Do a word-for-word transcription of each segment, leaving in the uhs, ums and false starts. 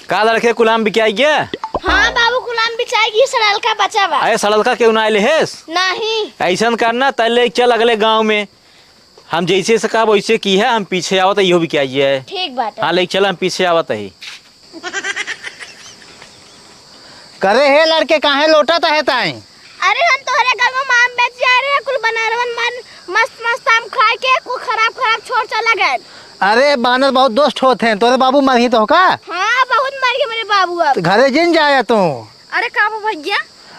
का लड़के, कुल आम बिकाई गया? हाँ बाबू, कुल आम बिकाई गई, सड़लका बचा बा। अरे सड़लका केहू ना लेहेस? नहीं। ऐसन करना, तै ले चल अगले गाँव में। हम जैसे से कहब वैसे किहे, हम पीछे आवत है, इहो बिकाई है। ठीक बाटे। हाँ, ले चल, हम पीछे आवत ही। करे हे लड़के, काहे लोटत है ताई? अरे हम तोहरे गाँव में आम बेच जाए रहे, कुल बनारवन मन मस्त मस्त आम खाए के, कुल खराब खराब छोड़ चला गए। अरे बानर बहुत दुष्ट होत हैं, तोरे बाबू मरही तो का? हाँ, बहुत मर गए मेरे बाबू अब। तो घरे जिन जाया तू। अरे का बा भैया?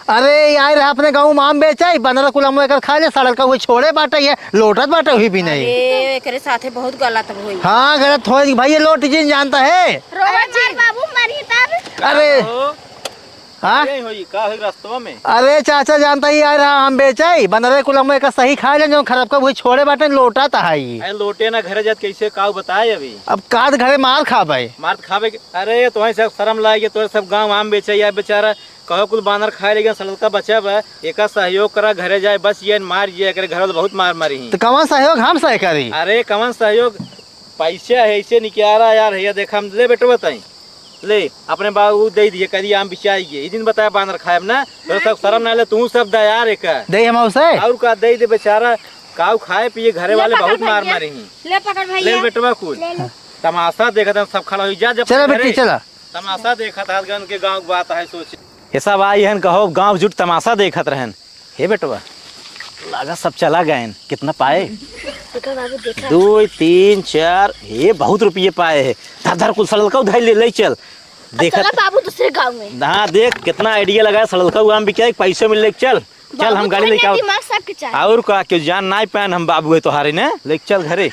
अरे आए रहा अपने गाँव में आम बेचाई, बनरा कुल आम एकर खा ले, सड़लका हुए छोड़े बाटे, ये लोटत बाटे हुई भी नहीं। अरे एकरे साथे बहुत गलत होई। हाँ गलत होई भाई, ये लोट जिन जानता है। रोवा अरे जिन। बाबू मरी तब। अरे। हाँ? यही होई, का होई रस्तवा में? अरे चाचा जानता ही आए रहा आम बेचाई, बनरा कुल आम एकर सही खा ले, जो खराब का हुए छोड़े बाटे, लोटत है। अरे लोटे ना घरे जात कैसे, काऊ बताए अभी। अब काद घरे मार खाबे। मार खाबे के, अरे तोहे सब शर्म लागे, तोरे सब गाँव आम बेचे या बेचारा, कहो कुल बानर खाए लेकिन सड़लका बचा बा, एका सहयोग करा, घरे जाए बस ये मार ये, एकरे घर वाले बहुत मार मारी ही। तो कवन सहयोग हम सह करी? अरे कवन सहयोग, पैसा है ऐसे निकारा यार, है देखा हम, ले बेटवा ताई, ले अपने बाबू दे दिए, कह दिए आम बिचाई गए, ई दिन बताया बानर खाए ना, तो सब शर्म ना ले, तू सब दा यार एक। दे हम उसे? और का दे दे बेचारा, काऊ खाए पिए, घरे ले वाले पकड़ बहुत मार भैया। मारी ही। ले पकड़ ले भैया। बेटवा कुल। ले लो। तमाशा देखत हैं सब खड़ा हो जा, जब चला घरे। बेटी, चला। तमाशा देखत हाथ गन के गाँव के बात है, सोचे। ये सब आई हन, कहो गाँव जुट तमाशा देखत रहन। हे बेटवा, लागा सब चला गए, कितना पाए? देखा बाबू, देखा। दो, तीन, चार, हे बहुत रुपये पाए है। धर धर कुल सड़लका उधाई ले, ले चल। अब देखत चला बाबू दूसरे गाँव में। हाँ देख कितना आइडिया लगा, सड़लका आम बिकाए, पैसे मिल ले, चल। चल हम बाबू गाड़ी तोहरे लेके आओ। दिमाग सबके चाही। और का, क्यों जान ना पाएन हम बाबू है तोहारे ने, लेके चल घरे।